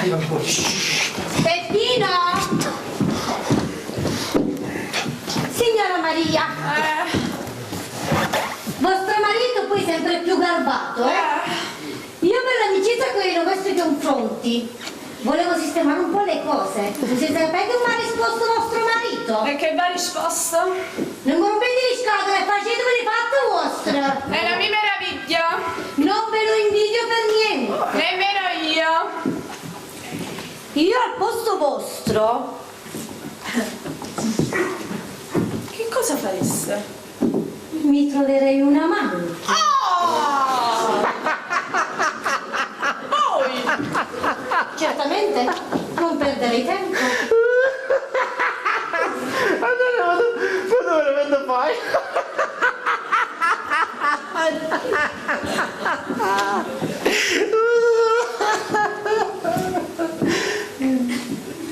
Arriva mia moglie. Shh. Peppino! Signora Maria! Vostro marito poi sempre più garbato, eh? Io per l'amicizia con i vostri confronti volevo sistemare un po' le cose. Se sapete come ha risposto vostro marito? E che va risposto? Non mi rompete le scatole, facetevi le fatte vostre! È la mia meraviglia! Non ve lo invidio per niente! Nemmeno io! Io al posto vostro Che cosa fareste? mi troverei un amante. Oh! Poi! Certamente, non perderei tempo. Allora, ma tu, ma tu veramente fai?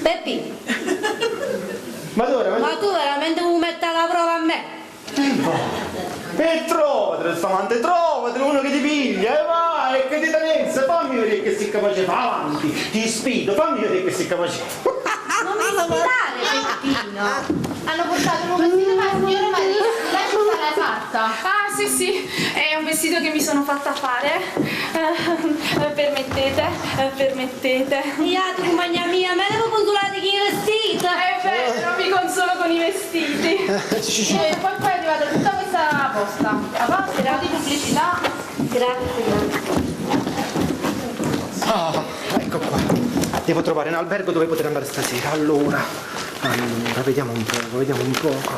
Peppi, Ma tu veramente... ma tu veramente vuoi mettere alla prova a me? E trovatelo, st'amante, trovatelo, uno che ti piglia, e vai, e che ti tenezza, fammi vedere che sei capace, fa avanti, ti sfido, fammi vedere che sei capace. Non mi sfidare, Peppino. Hanno portato un vestito per la signora Maria, lei ci sta la sarta. Ah, sì, sì, è un vestito che mi sono fatta fare. Permettete, permettete. Iate, compagna mia, me devo consolare chi vestita. È vero, mi consolo con i vestiti. E poi qua è arrivata tutta questa posta. La posta, un po' di pubblicità. Grazie, grazie. Ah, ecco qua. Devo trovare un albergo dove poter andare stasera. Allora, allora, vediamo un poco, vediamo un poco.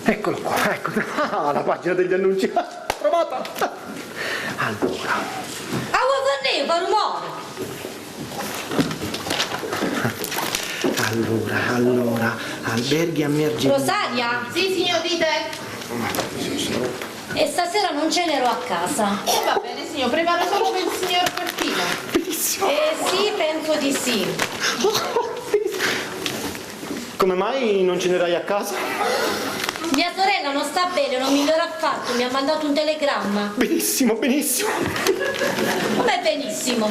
Eccolo qua, ecco. Ah, la pagina degli annunci. Trovata. Allora, Ah, vuoi fornire, fa rumore. allora, allora, alberghi a Mergellina. Rosaria? Sì, signor, dite. E stasera non cenerò a casa. E va bene, signor, preparo solo per il signor Peppino. Benissimo. Eh sì, penso di sì. Come mai non cenerai a casa? Mia sorella non sta bene, non migliora affatto, mi ha mandato un telegramma. Benissimo, benissimo. Come benissimo.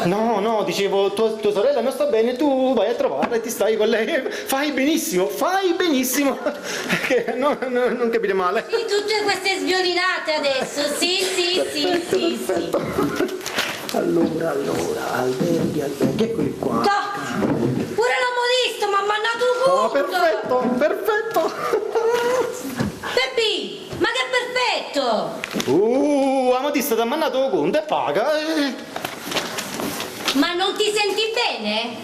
No, no, dicevo, tua sorella non sta bene, tu vai a trovarla e ti stai con lei. Fai benissimo, fai benissimo. Perché no, no, non capire male. Sì, tutte queste sviolinate adesso, sì, sì, sì, sì, sì. Allora, allora, alberghi, alberghi, eccoli qua. Toh, pure la modista mi ha mandato un Oh, conto. perfetto, perfetto. Peppi, ma che perfetto! La modista ti ha mandato un conto e paga. Ma non ti senti bene?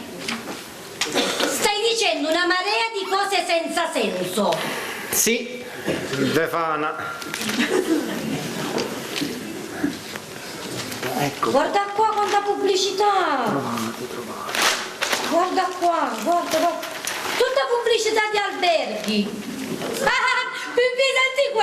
Stai dicendo una marea di cose senza senso. Sì, Befana. Ecco. Guarda qua quanta pubblicità! Trovate, trovate. Guarda qua, guarda, guarda. Tutta pubblicità di alberghi. Ah, Pipì, senti qua.